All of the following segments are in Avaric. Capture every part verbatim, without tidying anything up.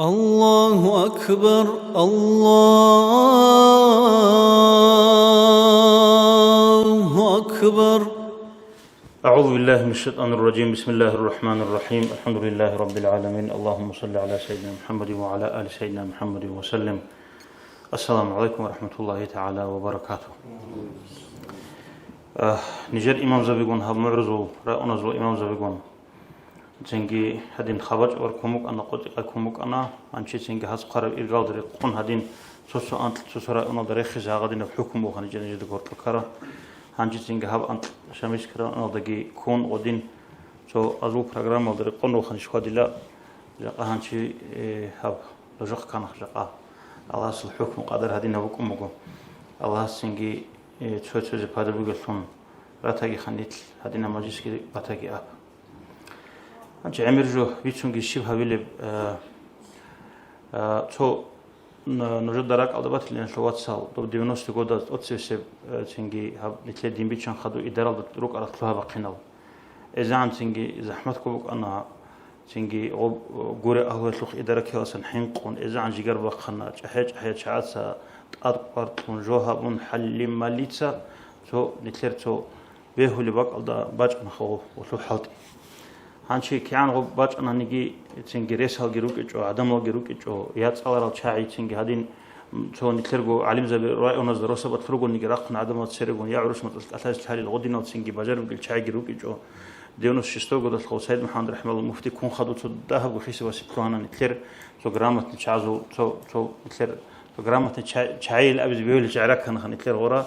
الله أكبر، الله أكبر. أعوذ بالله من الشيطان الرجيم. بسم الله الرحمن الرحيم. الحمد لله رب العالمين. اللهم صل على سيدنا محمد وعلى آل سيدنا محمد وسلم. السلام عليكم ورحمة الله تعالى وبركاته. Э, нижер имамзабигун, гьаб мугӀрузул районазул имамзабигун, цинги гьадин хабачӀ бар кумукӀана, къотӀикъай кумукӀана, гьанчи цинги гьаз хъвараб иргалда рекъон гьадин цо-цо анкь цо-цо районалда рехизе гьагъадинаб хӀукму бугьаничӀ нижеда гьоркьа ккара. Гьанчи цинги гьаб анкь Шамилская районалдаги ккун гъодин цо азул программалда рекъон рухъанищ хьвадила, жакъа гьанчи, э, гьаб дожахъ канах жакъа. Аллагьасул хӀукму къадар гьадинаб букӀун буго. Аллагьас цинги, э, цо-цозе пайда бугеллъун ратаги ханилъ гьадинаб мажлисги батаги аб. Гьанчи гӀемер жо бицунги щиб гьабилеб, э, э, цо н-, нужеда ракӀалда батилиналъул вацал, доб девяностые года тӀоцебесеб, э, цинги гьаб нилъер дин биччан хадур идаралда рукӀарал лъугьа-бахъинал. ЭзегӀан цинги захӀматго букӀана, цинги гъоб, э, гуре агьлуялъухъ идара ккеласан хӀинкъун, эзегӀан жигар бахъана, чӀахӀи-чӀахӀи чагӀаца тӀад къваркьун, жо гьабун, хӀалли-маллица цо нилъер цо бегьулеб бакӀалда бачӀана гъо-, гъолъул хӀалтӀи. Гьанчи кигӀан гъоб бачӀананиги, цинги ресалги рукӀичӀо, гӀадамалги рукӀичӀо, яцӀаларал чагӀи цинги гьадин, м, цо нилъерго гӀалимзаби районазда росабалъ ругониги рахъун гӀадамал церегун, я гӀурус мацӀалъ кӀалъазе лъалел гъодинал цинги бажарабгел чагӀиги рукӀичӀо, девяносто шестой годалъ гъов Сайид МухӀаммад РахӀимагьуллагь муфти ккун хадур цо дагьабго хисабасе лъугьана нилъер цо грамотный чагӀазул, цо, цо нилъер цо грамотный ча-, чагӀиял абизе бегьулел чагӀи раккана нилъер гъора.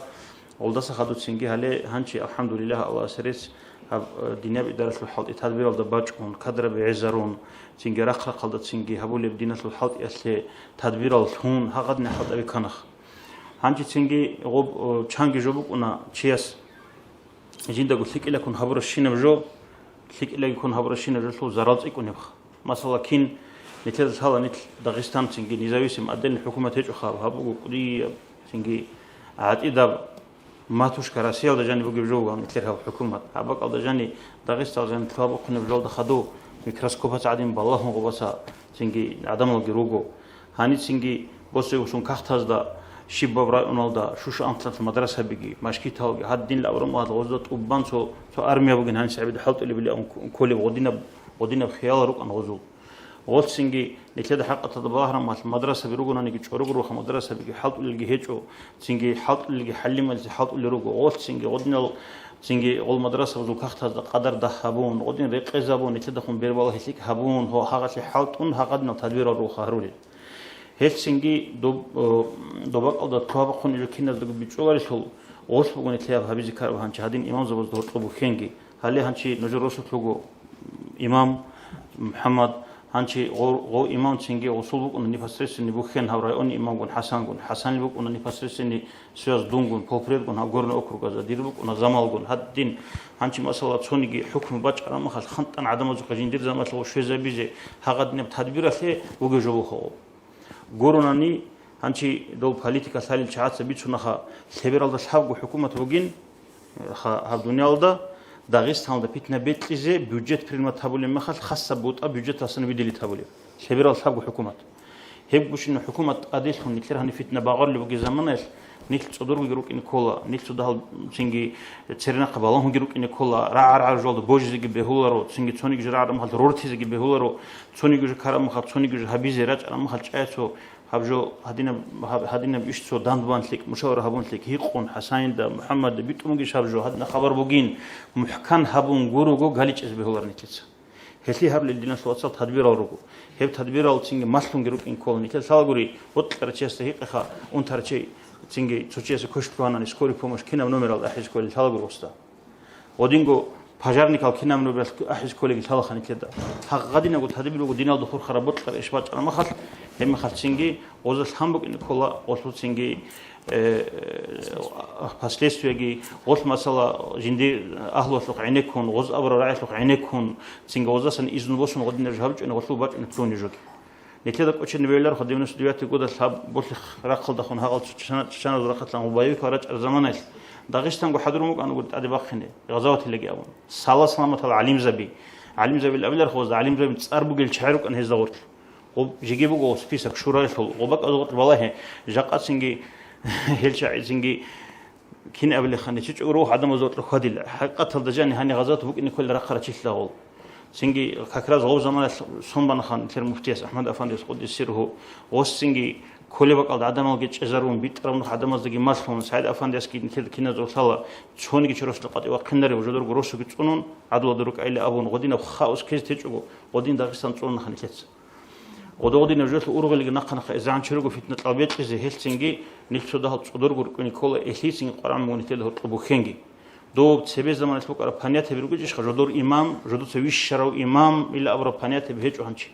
Гъолдаса хадур цинги гьале гьанчи, алхӀамдулиллагь, Аллагьасе рецц, гьаб, э, динияб идаралъул хӀалтӀи тадбиралда бачӀун, кадраби гӀезарун, цинги рахъ-рахъалда цинги гьабулеб диналъул хӀалтӀиялъе тадбирал лъун, гьагъадинаб хӀалтӀаби кканах. Гьанчи цинги гъоб, э, чанги жо букӀуна чияс жиндаго лъикӀилаккун гьабурабщинаб жо, лъикӀилагиккун гьабурабщинаб жолъул зарал цӀикӀкӀунебха. Масала, кин нилъеда лъала нилъ Дагъистан цинги независим отдельный хӀукумат гьечӀоха, гьаб буго кӀудияб цинги гӀатӀидаб матушка Россиялда жани бугеб жо бугеб нилъер гьаб хӀукумат. Гьаб бакӀалда жани Дагъисталда жани лъугьа-бухъунеб жолда хадув микроскопаца гӀадин балагьун гъубаса цинги гӀадамалги руго. Гьаницинги босигӀусун кагътазда щибаб районалда шуша анлъанлъ мадрасабиги, машгиталги, гьадинал абураб мехалда гъозда тӀубан цо, цо армия бугин гьанис гӀебеда хӀалтӀулебилан кколеб гъодинаб, гъодинаб хиял рукӀана гъозул. Гъолцинги нилъеда хӀакъаталда балагьараб мехалъ мадрасаби ругонаниги чӀорого руха, мадрасабиги хӀалтӀулелги гьечӀо, цинги хӀалтӀулелги хӀалимализе хӀалтӀулел руго. Гъолцинги гъодинал, цинги гъол мадрасабазул кагътазда къадар дагь гьабун, гъодин рекъезабун, нилъедахун бербала гьелъикӀ гьабун, гьо-, гьагъалъе хӀалтӀун, гьагъадинал тадбирал руха гьарулел. Гьелъцинги доб-, э, добакъалда лъугьа-бахъун ижу киназдаго бичӀчӀуларелъул, гъос буго нилъеяб гьабизе ккараб гьанчи гьадин имамзабазда гьоркьоб бухьенги. Гьале гьанчи нужер росулъ вуго имам МухӀаммад, гьанчи гъо-, гъов имамцинги гъосул букӀуна непосредственный бухьен гьав районный имамгун ХӀасангун. ХӀасанил букӀуна непосредственный связь дунгун, полпредгун гьав горный округазда, дир букӀуна замалгун. Гьадин гьанчи, масала, цониги хӀукму бачӀараб мехалъ хантӀан гӀадамазухъе жиндир замалъ гъов щвезабизе, гьагъадинаб тадбиралъе вугев жо вухъа гъов. Гуронани, гьанчи дол политика лъалел чагӀаца бицунаха, лъебералда лъабго хӀукумат бугин, ха-, гьаб дуниялда Дагъистаналда питна бекьизе бюджет принимать гьабулеб мехалъ, хасаб бутӀа бюджеталъан виделить гьабулеб. Лъеберал лъабго хӀукумат. Гьеб гущин хӀукумат тӀаделъун нилъер гьаниб питна багъарулеб бугеб заманаялъ, нилъ цӀодоргоги рукӀине ккола, нилъ цо дагьал цинги церенахъа балагьунги рукӀине ккола, рагӀа-рагӀа жоялда божизеги бегьуларо, цинги цониги жо рагӀараб мехалъ рортизеги бегьуларо, цониги жо ккараб мехалъ цониги жо гьабизе рачӀараб мехалъ чӀаяцо гьаб жо гьадинаб, гьаб-, гьадинаб иш цо дандбан лъикӀ, мушавара гьабун лъикӀ, гьикъун ХӀасанилда, МухӀаммадда битӀун бугищ гьаб жо, гьадинаб хабар бугин, мухӀкан гьабун гуруго галичӀез бегьуларо нилъеца. Гьелъие гьабулел, диналъул вацал, тадбирал руго. Гьеб тадбирал цинги малъунги рукӀин ккола. Нилъер лъалагури, бокьарав чиясда гьикъеха, унтарав чи цинги цо чиясе квеш лъугьанани, скорый помощь кинаб номералда ахӀизе кколел лъалагури гъосда. Гъодинго пожарникал кинаб номералъ ахӀизе кколеги лъалаха нилъеда. Гьагъадинабго тадбир буго диналда хурхараб, бокьараб иш бачӀараб мехалъ, гьеб мехалъ цинги гъозда лъан букӀине ккола, гъолъул цинги э, последствияги, гъолъ, масала, жиндир агьлуялъухъ гӀенеккун, гъоз абураб рагӀиялъухъ гӀенеккун, цинги гъоздасан изну босун гъодинаб жо гьабичӀони, гъолъул бачӀунеб лъугьунеб жоги. Нилъеда кӀочон вейларха девяносто девятый годалъ гьаб болъих рахъалдахун гьагъал чечена-, чеченазул рахъалъан боевикал рачӀараб заманаялъ Дагъистанго хӀадурун вукӀана гури тӀаде бахъине, гъазаватилаги абун. Сала-саламатал гӀалимзаби, гӀалимзабил абиларха гъозда, гӀалимзабил цӀар бугел чагӀи рукӀана гьезда гъорлъ. Гъоб жеги буго список шуралъул, гъобакӀазда гъоркь балагье, жакъа цинги гьел чагӀи цинги кин абилехъан, нечечӀого рух гӀадамазда гъоркь хьвадила. ХӀакъикъаталда жани гьанир гъазават букӀине кколел рахъарал чилъа гъол. Цинги как раз гъоб заманалъ сон банаха нилъер муфтияс АхӀмад-афандияс къуддиса сирругьу, гъос цинги кколеб бакӀалда гӀадамалги чӀезарун, битӀараб нух гӀадамаздаги малъун, СагӀид-афандиясги нилъеда киназда лъала, цониги чоросда къватӀив вахъинарев, жодорго росуги цӀунун, гӀадлуялда рукӀайилан абун, гъодинаб хаос ккезе течӀого, гъодин Дагъистан цӀунаха нилъеца. Гъодо-гъодинаб жоялъул ургъелги нахъа-нахъа изегӀан чи руго фитна кьабикьизе, гьелъ цинги нилъ цо дагьал цӀодорго рукӀине ккола, гьелъие цинги Къуръан буго нилъеда гьоркьоб бухьенги. Доб цебе заманалъ букӀараб понятиеби ругищха, жодор имам, жодоца вищарав имам, ила абураб понятиеби гьечӀо гьанчи.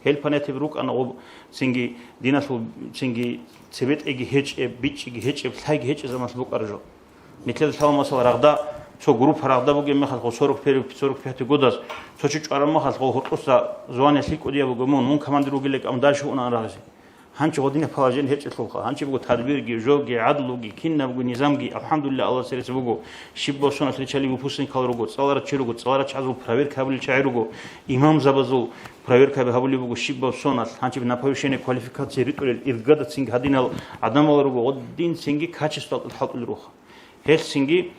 Гьел понятиеби рукӀана гъоб цинги диналъул цинги цебетӀеги гьечӀеб, бичӀчӀиги гьечӀеб, лъайги гьечӀеб заманалъ букӀараб жо. Нилъеда лъала, масала, рагъда, цо группа рагъда бугеб мехалъ, гъо сорок первый, сорок пятый годаз, цо чи чӀвараб мехалъ, гъо гьоркьоса звание лъикӀ кӀудияб буго, мун, мун командир вугилан, амма дальше унан рагъизе. Гьанчи гъодинаб положение гьечӀелъулха. Гьанчи буго тадбирги, жоги, гӀадлуги, кинабго низамги, алхӀамдулиллагь, Аллагьасе рецц буго. Щибаб соналъ риччалил выпускникал руго, цӀаларал чи руго, цӀаларал чагӀазул проверка гьабулел чагӀи руго, имамзабазул проверка гьабулеб буго щибаб соналъ. Гьанчи на повышение квалификации ритӀулел иргада цинги гьадинал гӀадамал руго, гъодин цинги качествоялда хӀалтӀулел руха. Гьелъ цинги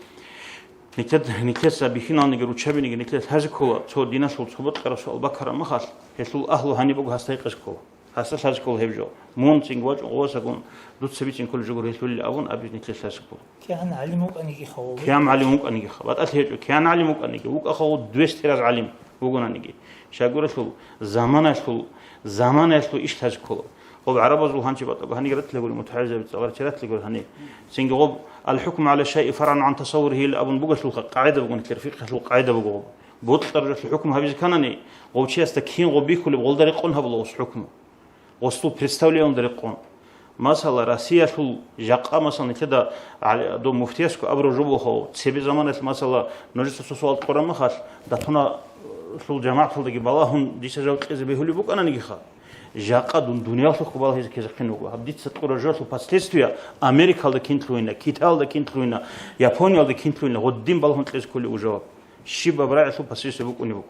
нилъед-, нилъеца бихьиналниги руччабиниги нилъер лъазе ккола, цо диналъул цо бокьараб суал баккараб мехалъ, гьелъул агьлу гьаниб буго гьасда гьикъизе ккола. Гьасда лъазе ккола гьеб жо. Мун цинги вачӀун гъовасагун, дуца бицин кколеб жо гуро гьелъулил абун, абизе нилъер лъазе ккола. КигӀан гӀалим вукӀанигиха гъов? КигӀан гӀалим вукӀанигиха. БатӀалъи гьечӀо, кигӀан гӀалим вукӀаниги, вукӀаха гъов двести раз гӀалим вугонаниги. Щайгурелъул, заманаялъул, заманаялъул иш лъазе ккола. Гъоб гӀарабазул гьанчи батӀаго гьаниги ратила гури, мутагӀилзаби цӀаларал чи ратила гури гьани. Цинги гъоб, «Ал-хӀукму гӀала шайи фаргӀун гӀан тасаввуригьи» абун буголъулха, къагӀида буго нилъер фикъгьалъул къагӀида буго гъоб. Бокьараб жоялъул хӀукму гьабизе кканани, гъов чиясда кин гъоб бихьулеб, гъолда рекъон гьабула гъос хӀукму. Гъосул представлениялда рекъон. Масала, Россиялъул жакъа, масала, нилъеда гӀали-, дов муфтиясго абураб жо буго, цебе заманаялъ, масала, нужеца цо суал кьураб мехалъ, датуналъул жамагӀаталдаги балагьун дица жаваб кьезе бегьулеб букӀананигиха. Жакъа дун дуниялалъухъ балагьизе ккезехъин вуго. Гьаб дица кьураб жоялъул последствия Америкалда кинлъугьина, Китаялда кинлъугьина, Япониялда кинлъугьина, гъодин балагьун кьезе кколеб жаваб. Щибаб рагӀиялъул последствия букӀунеб буго.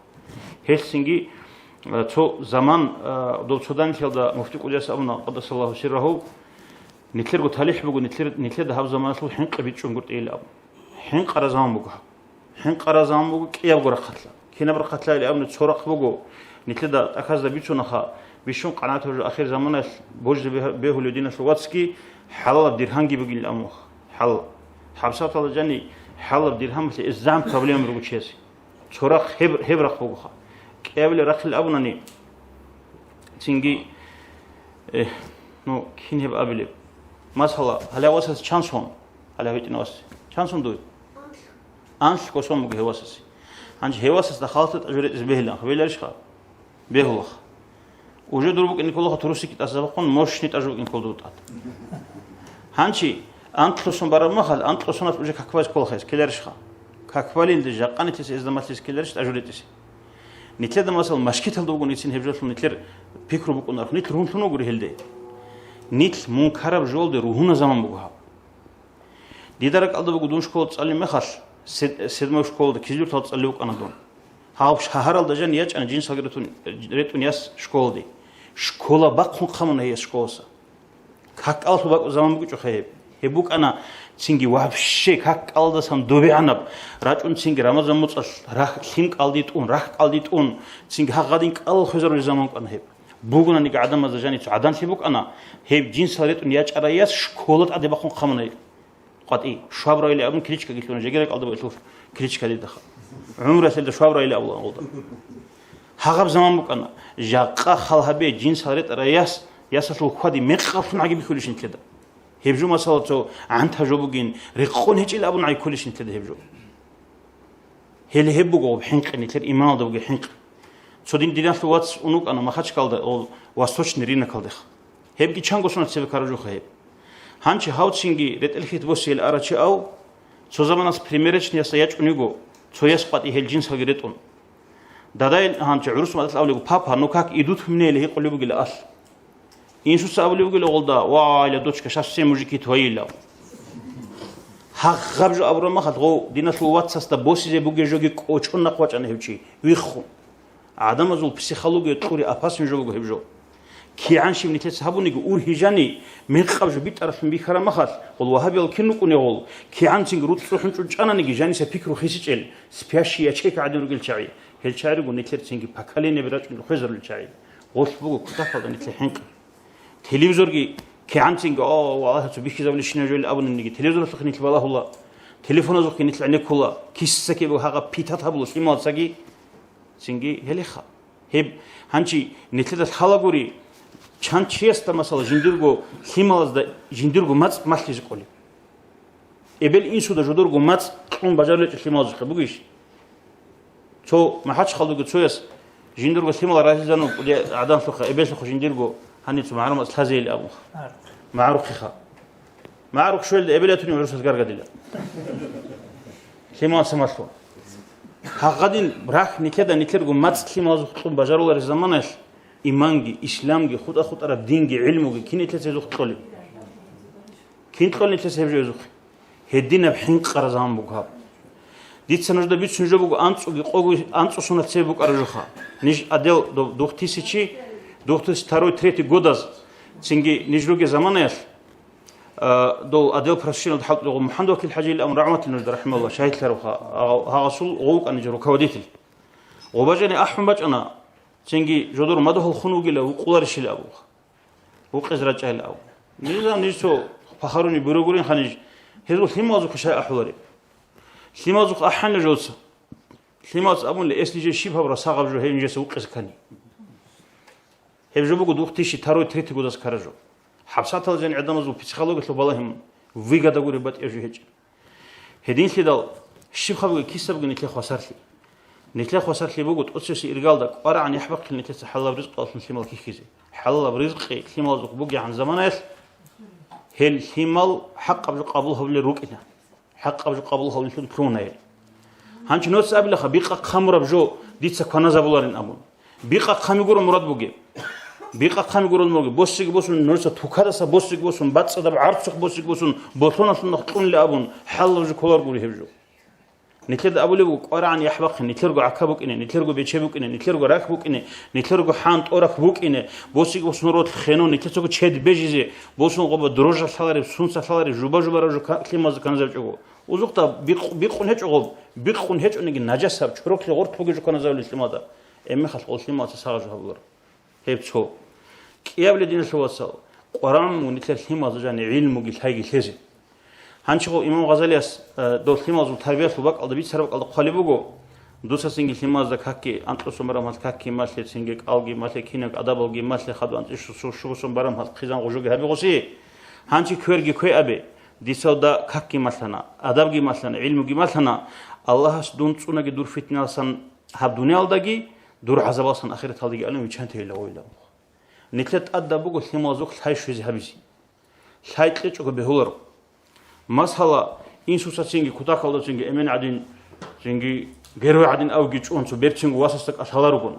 Гьелъ цинги, э, цо заман, э, дов цо данделъиялда муфти кӀудияс абуна, къаддасаллагьу сиррагьу, нилъерго талихӀ буго, нилъер-, нилъеда гьаб заманалъул хӀинкъи бичӀчӀунгутӀейилан абун. ХӀинкъараб заман буго гьаб. ХӀинкъараб заман буго кӀиябго рахъалъа. Кинаб рахъалъа илан абуни, цо рахъ буго, нилъеда тӀахьазда бицунаха, бищун къанагӀатаб жо ахир заманаялъ божизе бегь-, бегьулев диналъул вацги хӀалалаб диргьамги бугилан абун. ХӀалал. ХӀабсаталда жани хӀалалаб диргьамалъе изегӀан проблема буго чиясе. Цо рахъ гьеб, гьеб рахъ бугоха. КӀиабилеб рахъилан абунани, цинги, э, ну, кин гьеб абилеб? Масала, гьале васас чан сон? Гьале гьабитӀина вас. Чан сон дуй? Анлъго сон буго гьев васасе. Гьанже гьев васасда халатаб тӀажу рецӀизе бегьиланха, бегьиларищха? Бегьулаха. Уже дур букӀине кколаха трусики тӀаса бахъун, мощный тӀажу букӀине ккола дур тӀад. Гьанчи анкьлъусон бараб махал, анкьлъусоналъ уже как бализе кколаха гьес, ккеларищха? Как балилде жакъа нилъеца эзда малъизе ккеларищ тӀажу рецӀизе? Нилъеда, масала, мажгиталда вугони цин гьеб жолъун нилъер пикру букӀунарухъ, нилъ ругьунлъун вугури гьелде. Нилъ мункараб жолде ругьуна заман буго гьаб. Дида ракӀалда буго дун школалда цӀалеб мехалъ, сед-, седьмой школалда кизлюртал цӀалев вукӀана дун. Гьав шагьаралда жан ячӀана жинсалги ретун, ретӀун яс школалде. Школа бахъун хъамуна гьей яс школаса. Как кӀалалъуб бакӀу заман букӀичӀоха гьеб. Гьеб букӀана цинги вообще как кӀалалдасан добегӀанаб. РачӀун цинги Рамазан муцӀалъ рахь лъим кӀалдитӀун, рахь кӀалдитӀун, цинги гьагъадин кӀалал хвезарулел заман букӀана гьеб. Бугонаниги гӀадамазда жаницу гӀаданлъи букӀана, гьеб жинсал ретӀун ячӀарай яс школа тӀаде бахъун хъамуна гьеб. КъватӀи, швабра илан абун кличкаги лъугьана, жеги ракӀалда буго лъугьа кличкаги дахъа. ГӀумралъелда швабра илан абулаан гъолда. Гьагъаб заман букӀана, жакъа хал гьабе, жинсал ретӀарай яс, ясалъул хьвади мекъаллъун гӀаги бихьулищ нилъеда? Гьеб жо, масала, цо гӀантаб жо бугин, рекъон гьечӀел абун гӀайккулищ нилъеда гьеб жо? Гьеле гьеб буго гьеб хӀинкъи, нилъер иманалда бугеб хӀинкъи. Цо дин диналъул вац ун вукӀана Махачкалда, гьав Восточный рынокалдеха. Гьебги чанго соналъ цебе ккараб жоха гьеб. Гьанчи гьав цинги ретӀел-хьит босизе арав чи ав, цо заманалъ примерочный ясда ячӀун йиго, цо яс къватӀи гьел жинсалги ретӀун. Дадайил гьанчи гӀурус мадалъ абулеб: «Папа, ну как, идут мне?» — или гьикъулеб бугила ал. Инсуца абулеб бугила гъолда: «Ва, ила дочка, щас все мужики твои», — илан. Гьагъаб жо абураб махалъ, гъов диналъул вацасда босизе бугеб жоги кӀочон нахъ вачӀана гьев чи, виххун. ГӀадамазул психология кьури, опасный жо буго гьеб жо. КигӀан щиб нилъеца гьабуниги ургьижани, мекъаб жо битӀаралъун бихьараб махалъ, гъол вагьабиял кин рукӀунегъул, кигӀанцинги руцӀцӀухӀун чӀучӀананиги, жаниса пикру хисичӀел, спящая чайка гӀадин ругел чагӀи, гьел чагӀи руго нилъерцинги поколениеби рачӀунел хвезарулел чагӀи. Гъолъ буго кутакалда нилъер хӀинкъи. Телевизорги кигӀанцинги, о, Аллагьасул бихьизабулищинав жо абуниги, телевизоралъухъе нилъ балагьула, телефоназухъе нилъ гӀенеккула, киса-кибе гьагъаб питат гьабула лъималацаги, цинги гьелеха. Гьеб гьанчи нилъеда лъалагури, чан чиясда, масала, жиндирго лъималазда жиндирго мацӀ малъизе кӀолеб. Эбел-инсуда жодорго мацӀ кьун бажарулечӀеб лъималазухъе бугищ? Цо МахӀачхъалдуги цояс жиндирго лъимал разилъанун кӀуди гӀадамлъухъа, эбеллъухъа жиндирго гьаниб цо магӀарул мацӀ лъазейилан абун. МагӀарухъеха. МагӀарухъ щвелда эбел ятуни гӀурусаз гаргадила. Лъимал самалъун. Гьагъадин рахь нилъеда нилъерго мацӀ лъималазухъ кьун бажарулареб заманаялъ, иманги, исламги, хутӀа-хутӀараб динги, гӀилмуги кин нилъеца гьезухъ кьолеб? Кин кьолеб нилъеца гьеб жо гьезухъе? Гьединаб хӀинкъараб заман буго гьаб. Дица нужда бицун жо буго, анцӀуги къого анцӀу сунат цебе букӀараб жоха. Ниж отдел до двух тысячи, двух тысячи второй, третий годаз, цинги ниж ругел заманаялъ, а, дол отдел просвещения хӀалтӀугъ МухӀаммад Вакил ХӀажиил амр рахӀматулла шагьидлъарабха, гьагъасул гъов вукӀана ниж руководитель. Гъоб бажани ахӀун бачӀана, цинги жодор мадугьал хун вугила вукъуларищила абун. Вукъизе рачӀайилан абун. Нижа ниж цо пахаруни бурагурин ханиж, гьезул лъималазухъе щай ахӀулареб? Лъималазухъ ахӀанила жолца. Лъималаца абунила, если же щиб гьабура сагъаб жо гьев нижеца вукъизе ккани. Гьеб жо буго двух тысячи второй, третий годас ккараб жо. ХӀабсатал жани гӀадамазул психологиялъул балагьун, выгода гуреб батӀияб жо гьечӀеб. Гьединлъидал щиб хабги кисабги нилъер хвасарлъи. Нилъер хвасарлъи буго тӀоцевси иргалда кӀварагӀан яхӀ бахъин нилъеца хӀалалаб ризкъалъун лъимал кихьизе. ХӀалалаб ризкъи лъималазухъ бугегӀан заманаялъ гьел лъимал хӀакъаб жо къабул гьабулел рукӀина. ХӀакъаб жо къабул гьабулеллъун лъугьуна гьел. Гьанчи нуца абилаха, бикъа хъамураб жо дица кваназабуларин абун. Бикъа хъами гуро мурад бугеб. Бикъа хъами гуро мурад бугеб. Боссиги босун, нуца тукадаса боссиги босун, бацӀцӀадаб гӀарцухъ боссиги босун, болъоналъун нахъ кьунила абун, хӀалалаб жо кколаргури гьеб жо. Нилъеда абулеб буго, кӀварагӀан яхӀ бахъин, нилъерго гӀака букӀине, нилъерго бече букӀине, нилъерго рахь букӀине, нилъерго хӀан тӀорахь букӀине, босиги босун ролъ хено, нилъецаго чед бежизе, босун гъоба дрожжа лъалареб, сунца лъалареб, жуба-жубараб жо ка-, лъималазда каназаб чӀого. Узухъда бикъ-, бикъун гьечӀо гъоб, бикъун гьечӀониги, нажасаб, чорохлъи гъоркь бугеб жо каназабулел лъималда. Гьебмехалъ гъол лъималаца сагъа жо гьабуларо. Гьеб цо. КӀиябли, диналъул вацал, Къуран мун нилъер лъималазда жани гӀилмуги лъайги лъезе. Гьанчи гъо имам Гъазалияс, э, дол лъималазул тарбиялъул бакӀалда бицараб бакӀалда хъвалеб буго, дуца цинги лъималазда какги, анкьусун бараб махалъ какги малъе, цинги кӀалги малъе, кинаб адабалги малъе, хадув анцӀила щу-, щу-, щугусун бараб махалъ хъизан гъужуги гьабигъуси. Гьанчи кверги кве абе, дицалда какги малъана, адабги малъана, гӀилмуги малъана, Аллагьас дун цӀунаги дур фитналасан гьаб дуниялдаги, дур гӀазабалсан ахираталдаги алин виччанте гьелда гъойилан. Нилъер тӀадаб буго лъималазухъ лъай щвезе гьабизе. Лъай кьечӀого бегьуларо. Масала, инсуца цинги кутакалда цинги эмен гӀадин, цинги герой гӀадин авги чӀун, цо берцинго васасда кӀалъала ругон.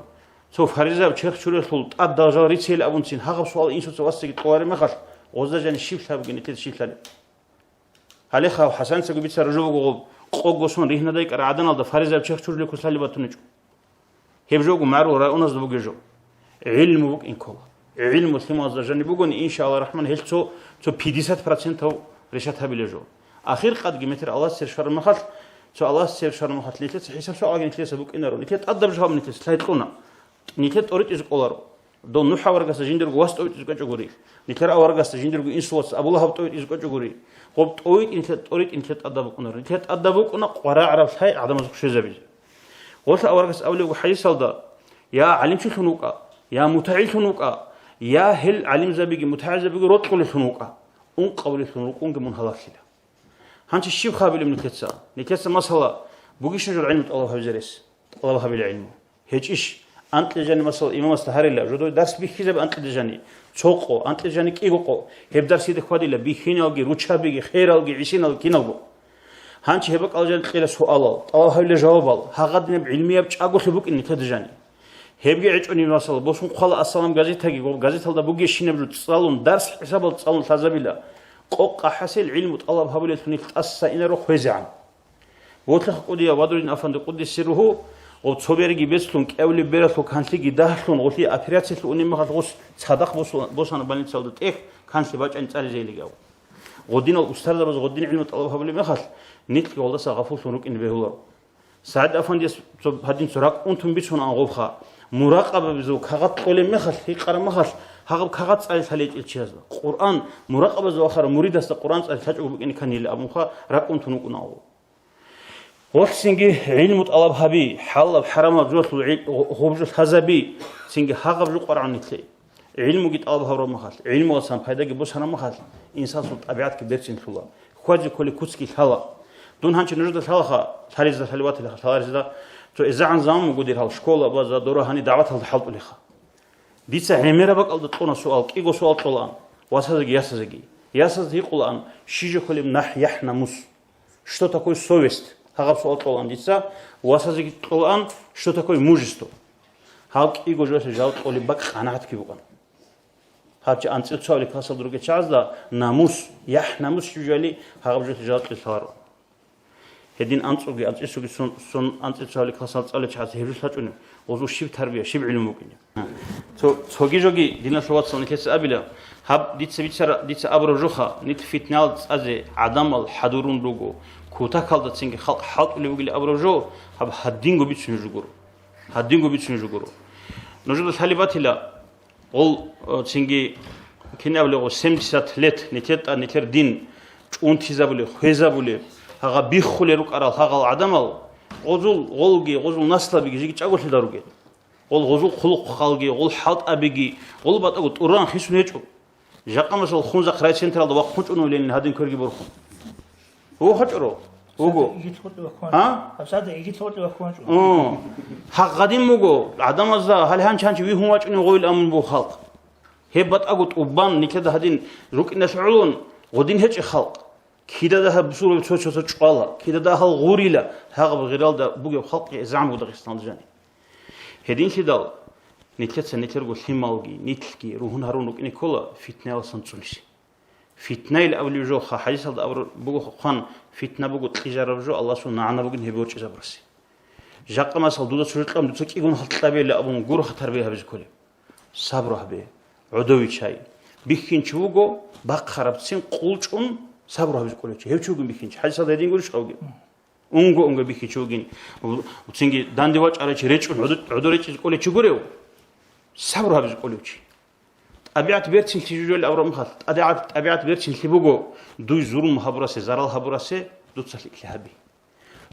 Цо фаризаяб черх чурелъул тӀадал жал рицейил абунцин гьагъаб суал инсуца васасдаги кьолареб мехалъ, гъозда жани щиб лъабги нилъеда щиб лъалеб? Гьале хав ХӀасанцаго бицараб жо буго гъоб, къого сон ригьнадай кӀара гӀаданалда фаризаяб черх чурулеб кусалли батуничӀо. Гьеб жого магӀарул районазда бугеб жо. ГӀилму букӀин ккола. ГӀилму лъималазда жаниб бугони, иншаалла рахман, гьел цо, цо пятьдесят процентов решат гьабилеб жо. Ахир къадги метер Аллагьас цер щвараб махалъ, цо Аллагьас цер щвараб махалъ, нилъеца хӀисаб-суал гьабизе нилъеца букӀинаро. Нилъер тӀадаб жо гьаб нилъеца лъай кьуна. Нилъер тӀоритӀизе кӀоларо. Дов НухӀ аварагасда жиндирго вас тӀовитӀизе кӀвечӀогури. Нилъер аварагасда жиндирго инсул вас Абу Лагьаб тӀовитӀизе кӀвечӀогури. Гъоб тӀовитӀи нилъер, тӀоритӀи нилъер тӀадаб букӀунаро. Нилъер тӀадаб букӀуна къварагӀараб лъай гӀадамазухъ щвезабизе. Гъолъа аварагас абулеб буго хӀадисалда: «Я гӀалимчилъун вукӀа, я мутагӀиллъун вукӀа, я гьел гӀалимзабиги мутагӀилзабиги рокьулелъун вукӀа, ункъабилелъун рукӀунги мун гьалаклъила». Гьанчи щиб хабилеб нилъеца? Нилъеца, масала, бугищин жо гӀилму тӀалаб гьабизе рес? ТӀалаб гьабила гӀилму. ГьечӀищ, анкьида жани, масала, имамасда гьарила, жодой дарс бихьизаб анкьида жани, цо къо, анкьида жани кӀиго къо, гьеб дарсида хьвадила бихьиналги, руччабиги, хералги, гӀисиналги киналго. Гьанчи гьеб бакӀалда жани кьела суалал, тӀалаб гьабила жавабал, гьагъадинаб гӀилмияб чӀаголъи букӀин нилъеда жани. Гьебги гьечӀони, масала, босун хъвала «Ассалам» газетаги, гъоб газеталда бугебщинаб жо цӀалун, дарс хӀисабал цӀалун лъазабила. Къокъа хӀасил гӀилму тӀалаб гьабулелъул нилъ тӀаса инаро хвезегӀан. Ботлъахъ кӀудияв Бадрудин афанди къуддиса сирругьу, Гъоб цо берги бецлъун, кӀевлеб бералъул канлъиги дагьлъун, гъолъие операциялъе унеб мехалъ гъос цадахъ босу-, босана больницаялда тӀехь, канлъи бачӀани цӀализейилиги абун. Гъодинал устарзабаз гъодин гӀилму тӀалаб гьабулеб мехалъ, нилъги гъолдаса гъафуллъун рукӀине бегьуларо. СагӀид Афандияс цо гьадин цо ракӀ унтун бицунаан гъобха, муракъабабазул кагъат кьолеб мехалъ, гьикъараб мехалъ, гьагъаб кагъат цӀализе лъалечӀел чиясда. Къуръан, муракъабазда вахарав муридасда Къуръан цӀализе лъачӀого букӀине кканила абунха, ракӀ унтун вукӀунаан гъов. Гъолъ цинги гӀилму тӀалаб гьаби, хӀалал-хӀарамал жоялъул гӀи-, гъо-, гъоб жо лъазаби, цинги гьагъаб жо къварагӀун нилъе. ГӀилмуги тӀалаб гьабураб мехалъ, гӀилмуялдасан пайдаги босараб мехалъ, инсанасул тӀабигӀатги берцинлъула. Хьвазе кколеб куцги лъала. Дун гьанчи нужеда лъалаха, лъализда лъалеб батилаха, лъаларизда цо изегӀан заман буго дир гьал школабазда, дора гьани дагӀваталда хӀалтӀулеха. Дица гӀемераб бакӀалда кьуна суал, кӀиго суал кьолаан, васазеги ясазеги. Ясазда гьикъулаан, щи жо кколеб нахӀ, яхӀ-намус? Что такое совесть? Гьагъаб суал кьолаан дица, васазеги кьолаан, что такое мужество? Гьаб кӀиго жоялъе жаваб кьолеб бакӀ къанагӀатги букӀана. Гьаб чи анцӀил цоабилеб классалда ругел чагӀазда намус, яхӀ-намус щиб жояли, гьагъаб жоялъе жаваб кьезе лъаларо. Гьедин анцӀуги, анцӀисуги сон, сон анцӀил цоабилеб классалда цӀалел чагӀаз гьеб жо лъачӀунеб, гъозул щиб тарбия, щиб гӀилму букӀинеб? Цо-, цоги жоги, диналъул вацал, нилъеца абила, гьаб дица бицара-, дица абураб жоха, нилъ фитнал цӀазе гӀадамал хӀадурун руго, кутакалда цинги халкъ хӀалтӀулев вугилан абураб жо, гьаб гьадинго бицунеб жо гуро. Гьадинго бицунеб жо гуро. Нужеда лъалеб батила, гъол, э, цинги, кин абулеб, гъо, семьдесят лет нилъер тӀад, нилъер дин чӀунтизабулеб, хвезабулеб, гьагъа биххулел рукӀарал гьагъал гӀадамал, гъозул, гъолги, гъозул наслабиги жеги чӀаголъида ругел. Гъол гъозул хъулухъалги, гъол хӀалтӀабиги, гъол батӀаго тӀуран хисун гьечӀо. Жакъа, масал, Хунзахъ райцентралда вахъун чӀуневлъин гьадин кверги борхун. Вуго гьечӀо? Вуго. Абсада игит гьоркье вахъун. А? Абсада игит гьоркье вахъун чӀун. О. Гьагъадин буго, гӀадамазда гьале гьанчи-гьанчи вигьун вачӀунев гъойил амун буго халкъ. Гьеб батӀаго тӀубан, нилъеда гьадин рукӀиналъ гӀолон, гъодин гьечӀеб халкъ. Кидада гьаб сураб цо-цо-цо чӀвала, кидада гьал гъурила, гьагъаб гъиралда бугеб халкъги заман буго Дагъистаналда жани. Гьединлъидал нилъеца нилъерго лъималги, нилъги ругьун гьарун рукӀине ккола фитнаялдасан цӀунизе. Фитнаил абулеб жо, ха-, хӀадисалда абураб буго хъван, фитна буго кьижараб жо, Аллагьасул нагӀана бугин гьеб ворчӀизабурасе. Жакъа, масал, дуда цо жо кьабун, дуца кӀигун хӀалтӀабейилан абун гуро хатар бегьабизе кколеб. Сабру гьабе, гӀодовичай. Бихьинчи вуго, бахъарабцин къулчӀун сабру гьабизе кӀолев чи. Гьев чи вугин бихьинчи. ХӀадисалда гьедин гурищ гьавги? Унго-унго бихьичи вугин. Цинги данде вачӀарав чи речӀун гӀодо-, гӀодо речӀизе кӀолев чи гурев? Сабру гьабизе кӀолев чи. ТӀабигӀат берцинлъи жо-, жойил аврамухъалъ, тӀадегӀат-, тӀабигӀат берцинлъи буго, дуй зулму гьабурасе, зарал гьабурасе, дуца лъикӀлъи гьаби.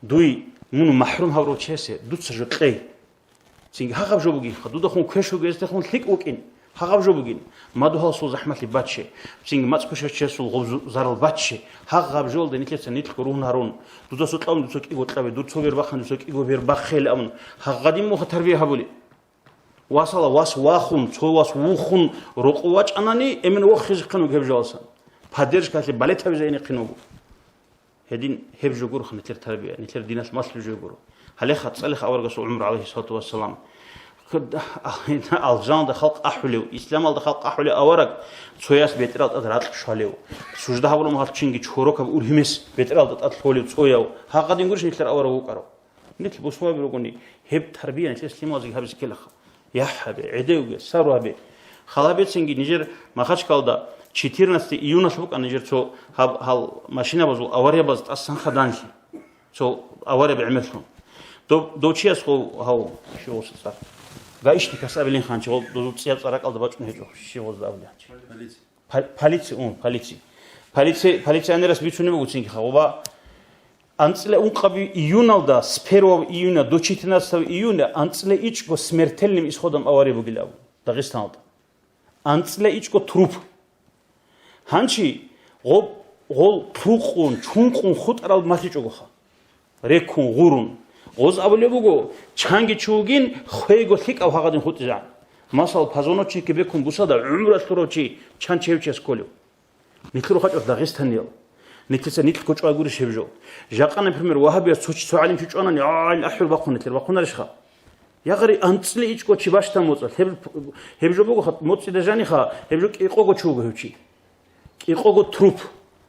Дуй мун махӀрум гьабурав чиясе, дуца жо кьей. Цинги гьагъаб жо бугин, дудахун квеш вугездехун лъикӀ вукӀин. Гьагъаб жо бугин. Мадугьалсул захӀмалъи бачче. Цинги мацӀ квешав чиясул гъобзу-, зарал бачче. Гьагъаб жолда нилъеца нилъго ругьун гьарун. Дуда сукьавун дуца кӀиго кьабе, дур цо бер бахъин дуца кӀиго бер бахъейилан абун. Гьагъадин муха тарбия гьабули. Васала вас вахун, цо вас вухун, рокъов вачӀанани, эмен вохизехъин вуго гьеб жаласан. Поддержкалъе балетабизе инехъин вуго. Гьедин гьеб жо гуро нилъер тарбия, нилъер диналъ малъулеб жо гуро. Гьалеха цӀалеха аварагасул гӀумру, гӀалайгьиссалату вассалам. Алжаналда халкъ ахӀулев, исламалда халкъ ахӀулев авараг цояс бетӀерал тӀад ракь щвалев. Сужда гьабураб мехалъ чинги чорокаб ургьимес бетӀералда тӀад лъолев цояв. Гьагъадин гурищ нилъер авараг вукӀарав? Нилъ бусурбаби ругони, гьеб тарбия нилъер лъималазеги гьабизе ккелаха. ЯхӀ гьабе, гӀедевге, сабру гьабе. Халабецинги нижер Махачкалда четырнадцатое июналъ букӀана нижер цо гьаб-, гьал машинабазул авариябаз тӀасан хадур данлъи. Цо авария гӀемерлъун. Дов-, дов чияс гъов, гьав, щивалса цӀар. Гаишникас абилин ханчи, гъов дозул цӀияб цӀар ракӀалда бачӀун гьечӀо, щивалда абулин ханчи. Полици. Пол-, полици, ун, полици. Полици, полиционерас бицунеб буго цинги хагъуба. АнцӀила ункъаб июналда, с первого июня до четырнадцатого июня, анцӀила ичӀго смертельным исходом авария бугилан Дагъистаналда. АнцӀила ичӀго труп. Гьанчи гъоб-, гъол лъукъун, чункъун хутӀарал малъичӀогоха. Реккун, гъурун. Гъоз абулеб буго, чанги чи вугин, хвейго лъикӀав гьагъадин хутӀизегӀан. Масал, позвоночникги бекун бусада гӀумру лъурав чи чан чевчияс кколев? Нилъер рухъачӀо Дагъистаниял. Нилъеца нилъго чӀвай гурищ гьеб жо. Жакъа, например, вагьабияс цо чи, цо гӀалим чи чӀванани, гӀалим ахӀул бахъун нилъер бахъунарищха? Ягъари анцӀила ичӀго чи бащдаб моцӀалъ. Гьеб, гьеб жо буго хат-, моцӀида жаниха, гьеб жо кӀикъого чи вуго гьев чи. КӀикъого труп,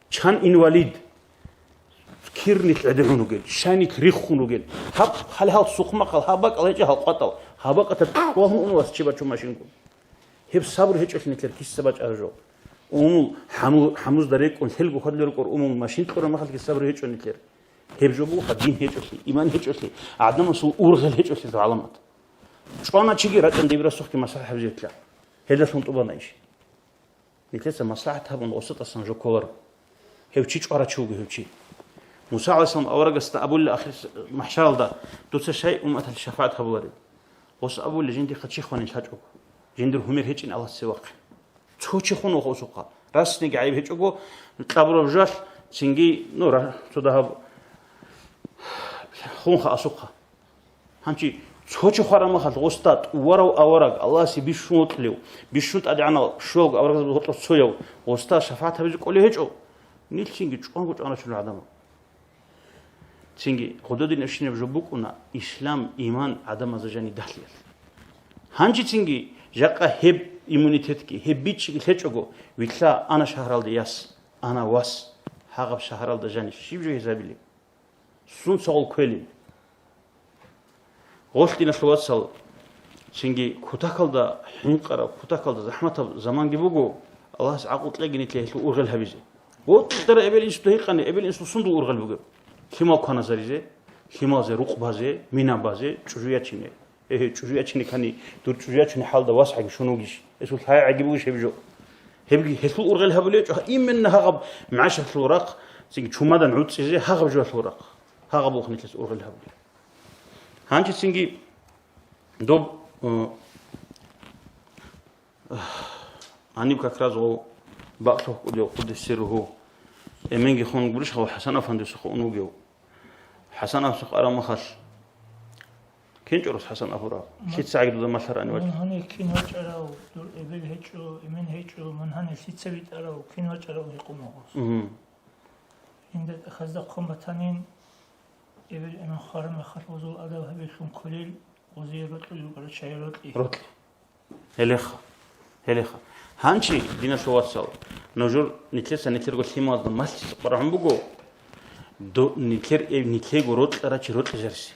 чан инвалид. Кир нилъ гӀедегӀун ругел, щай нилъ риххун ругел. Гьаб хъалихьал сухъмахъал, гьаб бакӀал гьечӀо гьал къватӀал, гьаб бакӀалда къвалгьун уна вас чи бачун машинкун. Гьеб сабру гьечӀолъи нилъер киса бачӀараб жо. Умумул хӀаму-, хӀамузда рекӀун, лъелго хьвадулел рукӀор умумул машин кьураб махалъги сабру гьечӀо нилъер. Гьеб жо бугоха дин гьечӀолъи, иман гьечӀолъи, гӀадамасул ургъел гьечӀолъи гӀаламат. ЧӀвана чиги рачӀун дибирасухъги маслахӀат гьабизе вилълъа. Гьелдалъун тӀубана иш. Нилъеца маслахӀат гьабун, гъосда тӀасан жо кколаро. Гьев чи чӀварав чи вуго гьев чи. Муса гӀалайгьиссалам аварагасда абула ахир махӀшаралда: «Дуца щай умматалъе шафагӀат гьабулареб?» Гъос абула: «Жиндихъа чи хванин лъачӀого. Жиндир гьумер гьечӀин Аллагьасе вахъин». Цо чи хун вуго гъосухъа. Расниги гӀайиб гьечӀого, кьабураб жалъ, цинги, ну, ра-, цо дагьаб хунха асухъа. Гьанчи цо чи хвараб махалъ гъосда тӀуварав авараг, Аллагьасе бищун вокьулев, бищун тӀадегӀанав, щуялго аварагзабазда гьоркьор цояв, гъосда шафагӀат гьабизе кӀолей гьечӀо, нилъ цинги чӀванго чӀваначӀунел гӀадамал. Цинги гъудодин эщинаб жо букӀуна ислам, иман гӀадамазда жани дагьлъиялъ. Гьанчи цинги жакъа гьеб иммунитетги, гьеб бичӀчӀиги лъечӀого, вилълъа ана шагьаралде яс, ана вас, гьагъаб шагьаралда жани щиб жо гьезабилеб? Сунцагъул кквелин. Гъолъ, диналъул вацал, цинги кутакалда хӀинкъараб, кутакалда захӀматаб заманги буго, Аллагьас гӀакълу кьеги нилъее гьелъул ургъел гьабизе. Вокьара эбел-инсуда гьикъани, эбел-инсул сундул ургъел бугеб? Лъимал кваназаризе, лъималазе рукъ базе, мина базе, чӀужу ячине. Гье, чӀужу ячине ккани, дур чӀужу ячунеб хӀалда вас гӀаги щун вугищ? Гьесул лъай гӀаги бугищ гьеб жо? Гьебги гьелъул ургъел гьабулеб гьечӀо, именно гьагъаб мегӀашалъул рахъ, цинги чумадан гӀуцӀизе гьагъаб жоялъул рахъ. Гьагъаб вухъ нилъеца ургъел гьабулеб. Гьанчи цинги доб, э, гьаниб как раз гъо бакълъухъ кӀудияв хъудисеругьу. Эменги хун гурищ гъо ХӀасан афандиса хун вугев. ХӀасан афандиса араб махалъ, кин чӀорас ХӀасан абураб? Ма-, лъицагӀаги дуда малъарани вачӀа. Мун гьанир кин вачӀарав, дур эбел гьечӀо, эмен гьечӀо, мун гьанир лъица витӀарав, кин вачӀарав гьикъун вугос. Мгм. Жинда тӀахьазда хъван батанин, эбел-эмен хвараб мехалъ гъозул адаб гьабиялъун кколел, гъозие рокьулел рукӀарал чагӀи рокьи. Рокьи. Гьелеха. Гьелеха. Гьанчи, диналъул вацал, нужер нилъеца нилъерго лъималазда малъизе къварагӀун буго, до-, нилъер эб-, нилъего рокьарав чи рокьизаризе.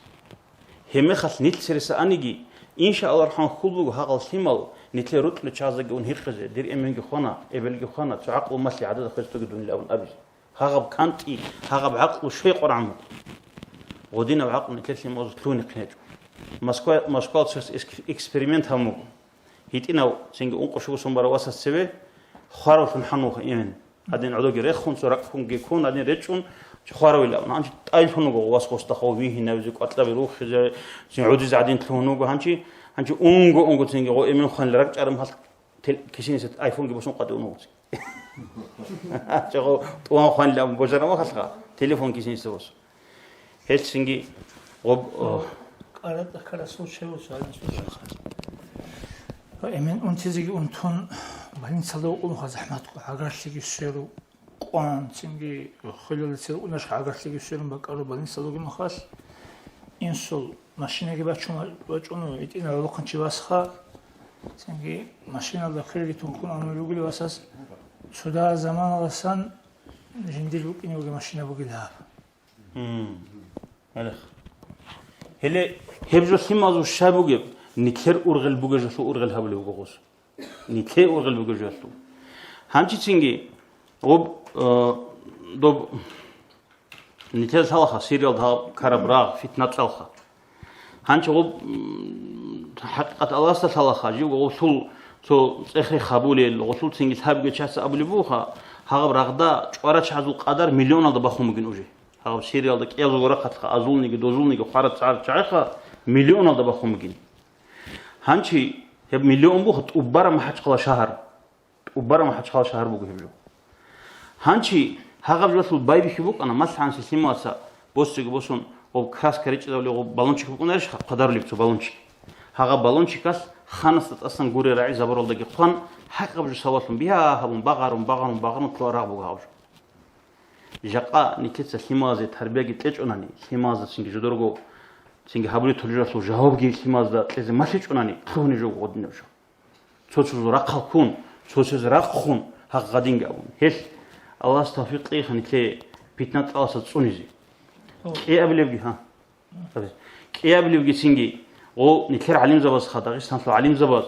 Гьебмехалъ нилъ цереса аниги, иншааллагь, рахӀан хьул буго гьагъал лъимал нилъер рокьулел чагӀаздаги ун гьикъизе: «Дир эменги хвана, эбелги хвана, цо гӀакълу малъи гӀадада хвезтуги дунил», — абун абизе. Гьагъаб кантӀи, гьагъаб гӀакълу щвей къварагӀун буго. Гъодинаб гӀакълу нилъер лъималазул лъугьине хъинечӀо. Москва, Москвал цояс экс-, эксперимент гьабун буго. ГьитӀинав цинги ункъо-щуго сон барав васас цеве хваравлъун хӀануха эмен. Гьадин гӀодоги рехун, цо ракӀ хунги ккун, гьадин речӀчӀун, чи хваравилан. Гьанчи тӀайлъун вуго вас гъосда хов вигьинавизе, кӀватӀлаби рухизе, цин гӀудизе гьадин лъугьун вуго. Гьанчи, гьанчи унго-унго цинги гъо эмен хванила ракӀчӀараб махалъ тел-, кисинисет айфонги босун къватӀивун вуго цин. Чагъо тӀуван хванилан божарав махалъха, телефон кисинисеб босун. Гьелъ цинги гъоб, о. КӀаратӀа ккарасул чеву цо гьанисул чанха. Ва эмен унтизеги унтун, больницалда вукӀун ха захӀмат къо, гӀагарлъиги сверу къван, цинги хвелалда церукъунаш гӀагарлъиги сверун бакӀару больницалда вугеб махалъ, инсул машинаги бачун ва-, вачӀун, гьитӀинал вахъун чи васха, цинги машиналда кверги тункун амулев вугилев васас, цо дагьа заманаласан жиндир букӀине бугеб машина бугила гьаб. Гьеле, гьеб жо лъималазул щай бугеб, нилъер ургъел бугеб жолъул ургъел гьабулев вуго гъос. Нилъер ургъел бугеб жолъул. Гьанчи цинги, гъоб, э, доб, нилъер лъалаха, Сириялда гьаб караб рагъ, фитна цӀалха. Гьанчи гъоб, м, хӀакъикъат Аллагьасда лъалаха, жив гъолъул цо цӀех-рех гьабулел, гъолъул цинги лъабго чияс абулеб бугоха, гьагъаб рагъда чӀварачагӀазул къадар миллионалда бахун бугин уже. Гьаб Сириялда кӀиязулго рахъалъха азулниги, дозулниги хварат-, цӀар-, чагӀиха миллионалда бахун бугин. Гьанчи гьеб миллион буго тӀубараб МахӀачхъала шагьар. ТӀубараб МахӀачхъала шагьар буго гьеб жо. Гьанчи гьагъаб жоялъул байбихьи букӀана, малъгӀанси лъималаца босиги босун, гъоб краска речӀчӀизабулев гъоб баллончик букӀунарищха, хъвадарулеб цо баллончик. Гьагъаб баллончикалъ ханасда тӀасан гурел рагӀи забуралдаги хъван, гьагъаб жо сабаблъун бигьа гьабун, багъарун, багъарун, багъарун, ккола рагъ буго гьаб жо. Жакъа нилъеца лъималазе тарбияги кьечӀонани, лъималазда цинги жодорго цинги гьабулеб толеб жоялъул жавабги лъималазда кьезе малъичӀонани, лъугьунеб жо гъодинаб жо. Цо-цоз рахъал ккун, цо-цоз рахъун, гьагъ гъадинги абун. Гьелъ Аллагьас тавфикъ кьейха нилъее питна-цӀаласа цӀунизе. КӀиабилебги, гьа. КӀиабилебги цинги, гъо, нилъер гӀалимзабазха, Дагъистанлъул гӀалимзабаз,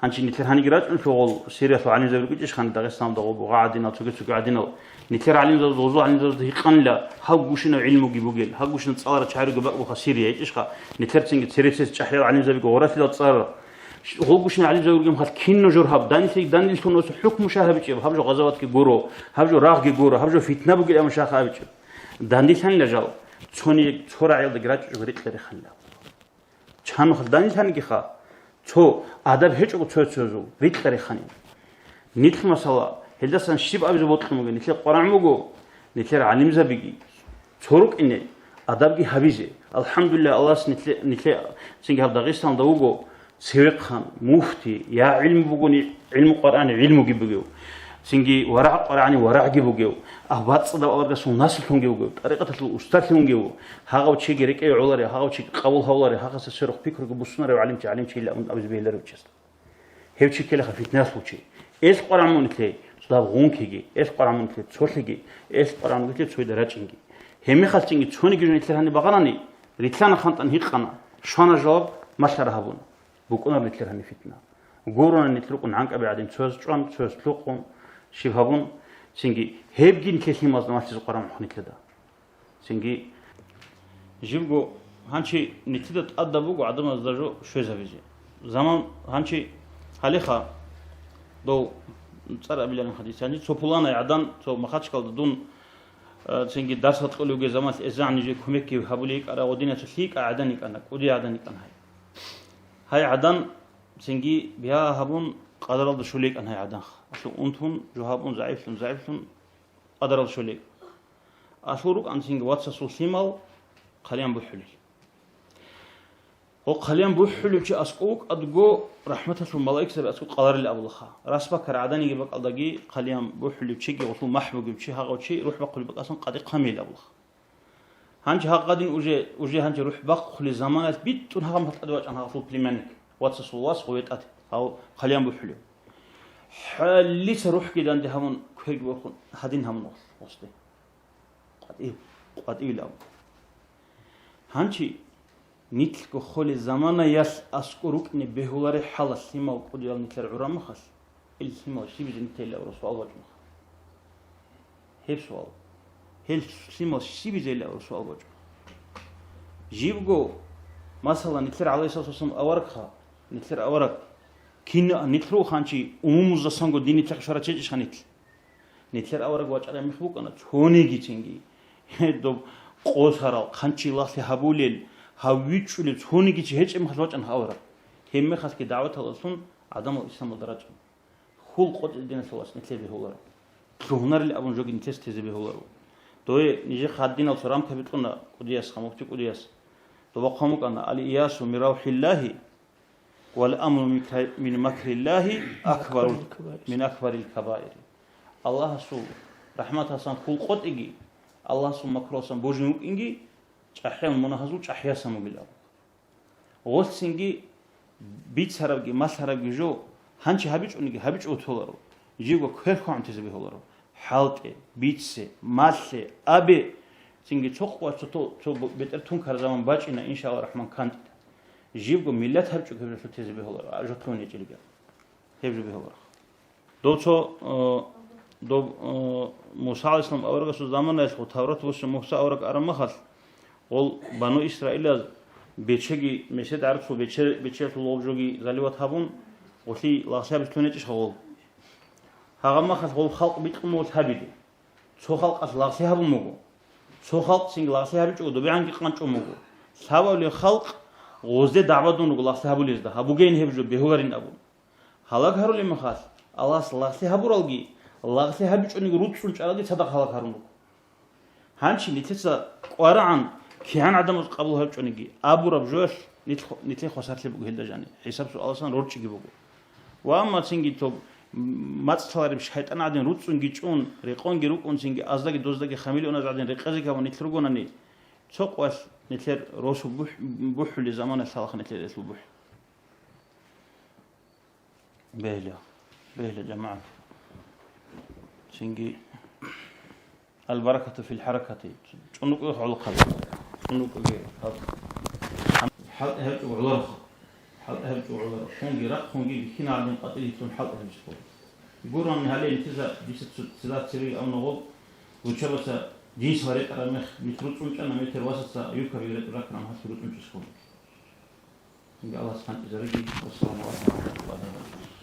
гьанчи нилъер гьаниги рачӀунлъул гъол, Сириялъул гӀалимзаби рукӀичӀищ гьаниб Дагъистаналда гъо бугъа гӀадинал, цоги-цоги гӀадинал. Нилъер гӀалимзабаз, гъозул гӀалимзабазда гьикъанила, гьаб гушинаб гӀилмуги бугел, гьаб гушинаб цӀалара чагӀируги бакӀ буха Сирия гьечӀищха, нилъер цинги цересес чӀахӀиял гӀалимзабиги гъорасилал цӀарара. Гъол гушинаб гӀалимзаби ругеб хал кино жор гьаб, данилъи-, данилъун ва хӀукму шагь гьабичӀеб, гьаб жо гъазаватги гуро, гьаб жо рагъги гуро, гьаб жо фитна бугел абун шагь гьабичӀеб. Данделъанила жал, цони-, цо рагӀиялдаги рачӀичӀого рикьа реханила. Чанухъ данилъанигиха, цо адаб гьечӀого цо-цоязул рикьа реханила. Нилъ масала, гьелдасан щиб абизе бокьун бугеб, нилъер къварагӀ буго, нилъер гӀалимзабиги, цо рукӀине, адабги гьабизе. АлхӀамдулиллагь, Аллагьас нилъе-, нилъе-, цинги гьаб Дагъистаналда вуго, цевехъан, муфти, я гӀилму бугони, гӀилму къварагӀани гӀилмуги бугев, цинги варагӀ къварагӀани варагӀги бугев, а бацӀцӀадав аварагасул наслуги вугев, тӀарикъаталъул устарлъи вугев, гьагъав чиги рекӀее гӀоларев, гьагъав чиги къабул гьавуларев, гьагъасда сверухъ пикруги буссунарев гӀалимчи, гӀалимчи илан абизе бегьиларев чиясда. Гьев чи ккелаха фитнасул чи. Эл къварагӀ мун нилъе, цо дагъун ккеги, эл къварагӀ мун нилъе, цолъиги, эл къварагӀ мун нилъе, цойда рачӀинги. Гьебмехалъ цинги цониги жо нилъер гьаниб багъанани, рилълъана хъантӀан гьикъана, щвана жаваб, малъара гьабуна. БукӀунаро нилъер гьаниб фитна. Гурони нилъ рукӀун гӀанкӀаби гӀадин, цояз чӀван, цояз лъукъун, щиб гьабун, цинги гьебги нилъер лъималазда малъизе къварагӀ мухъун нилъеда. Цинги жибго гьанчи нилъеда тӀадаб буго гӀадамазда жо щвезабизе. Заман гьанчи гьалеха дов цӀар абиларин хадис, гьанчи цо пуланай гӀадан, цо Махачкалда дун, э, цинги дарс кьолев вугеб заман эзегӀан нижее кумекги гьабулей йикӀарав гъодинав цо лъикӀа гӀадан йикӀана, кӀудияв гӀадан йикӀана гьай. Гьай гӀадан цинги бигьа гьабун, къадаралда щолей йикӀана гьай гӀаданха. Алъур унтун, жо гьабун, загӀиплъун, загӀиплъун, къадарал щолей. Алъур рукӀан цинги вацасул лъимал хъалиян бухӀулел. Гъо хъалиян бухӀулев чи аскӀов вукӀадго, рахӀматалъул малаикзаби аскӀов къаларил абулаха. Рас бакарал гӀаданиги бакӀалдаги хъалиян бухӀулев чиги гъолъул махӀ бугев чи, гьагъав чи рухӀ бахъулеб бакӀасан къаде хъамейил абулаха. Гьанже гьагъадин уже, уже гьанже рухӀ бахъулеб заманалъ битӀун гьагъаб махтӀаде вачӀана гъолъул племянник, вацасул вас гъове тӀад, гьав хъалиян бухӀулев. ХӀалица рухӀги данде гьабун, квеги борхун, гьадин гьабун гъос-, гъосде. КъватӀив, къватӀивил абун. Гьанчи нилъго холел заманаялъ аскӀор рукӀине бегьулареб хӀалалъ лъимал кӀудиял нилъер гӀурамахалъ, ил лъимал щибизе нилъейлаураб суал бачӀунаха. Гьеб суал. Гьел лъимал щибизейилаураб суал бачӀуна. Жибго, масала, нилъер гӀалайгьиссалату вассалам аварагха, нилъер авараг, кин нилъ руханчи умумузасанго дин нилъехъ щварачечӀищха нилъ? Нилъер авараг вачӀараб мех букӀана цонигицинги. Гье, доб къосарал, хъанчи лагълъи гьабулел, гьав вичӀчӀулев цонигичи гьечӀеб мехалъ вачӀана авараг. Гьеб мехалъги дагӀваталдалъун гӀадамал исламалда рачӀана. Хьул къотӀи диналъул вац нилъее бегьуларо. Лъугьунарел абун жоги нилъеца тезе бегьуларо. Дое нижехъа гьадинал цо рамка бикьуна кӀудиясха, муфти кӀудияс. Доба хъван букӀана: «Ал-иясу мин равхӀиллагьи, вал амну мин кра-, мин макриллагьи акбарул, мин акбарил кабаири». Аллагьасул рахӀматалсан хьул къотӀиги, Аллагьасул макрулсан божун вукӀинги, чӀахӀиял мунагьазул чӀахӀиясан вугилан. Гъолъцинги бицарабги малъарабги жо, гьанчи гьабичӀониги гьабичӀого толаро, живго кверхугӀун тезе бегьуларо. ХӀалтӀе, бице, малъе, абе, цинги цо къо-, цо, цо, цо бетӀер тункар заман бачӀина, иншаалла рахман, кантӀида. Живго миллат гьабичӀого гьеб жо тезе бегьуларо, а жо лъугьун гьечӀилги. Гьеб жо бегьуларо. Дов цо, э, дов, э, Муса гӀалайгьиссалам аварагасул заманаялъ Таврат босун Муса авараг араб махалъ, гъол бану Исраилаз бечеги, месед гӀарцул бече-, бечелъул гъоб жоги заливат гьабун, гъолъи лагълъи гьабизе лъугьинчӀищха гъол? Гьагъаб махалъ гъол халкъ бикьун буго гьабизе. Цо халкъалъ лагълъи гьабун буго. Цо халкъ цинги лагълъи гьабичӀого добегӀанги къанчӀун буго. Лъабабилеб халкъ гъозде дагӀба дун руго лагълъи гьабулезда, гьабугейин гьеб жо, бегьуларин абун. Гьалаг гьарулеб мехалъ, Аллагьас лагълъи гьабуралги, лагълъи гьабичӀониги руцӀцӀун чӀаралги цадахъ гьалаг гьарун руго. Гьанчи нилъеца кӀварагӀан кигӀан гӀадамаз къабул гьабичӀониги, абураб жоялъ нилъ-, нилъер хвасарлъи буго гьелда жани, хӀисаб-суаласан рорчӀиги буго. Ва амма цинги тоб мацӀ лъалареб шайтӀан гӀадин руцӀцӀунги чӀун, рекъонги рукӀун, цинги аздаги доздаги хамелеоназ гӀадин рекъезеги гьабун нилъ ругонани, цо къвалъ нилъер росу бухӀ-, бухӀулеб замана лъалаха нилъер элъул бухӀ. Бегьла, бегьла, жамагӀат. Цинги, албаракату фил хӀаракати. ЧӀунукъи гӀолохъаби. ХӀалтӀи гьабичӀого гӀоларо. ХӀалтӀи гьабичӀого гӀоларо. Хунги рахъ, хунги бихьинарин къватӀире лъун хӀалтӀи гьабичӀого. Гурони гьале нилъеца дица цо-, цила цевеги абуна гъоб, руччабаца жинсал ретӀараб мех, нилъ руцӀцӀун чӀана, метр васаца юбкаби ретӀун раккараб мехалъ руцӀцӀун чӀезабуна. Цинги Аллагьас хъантӀизариги. Вассаламу гӀалайкум ва рахматуллагьи ва баракатугьу.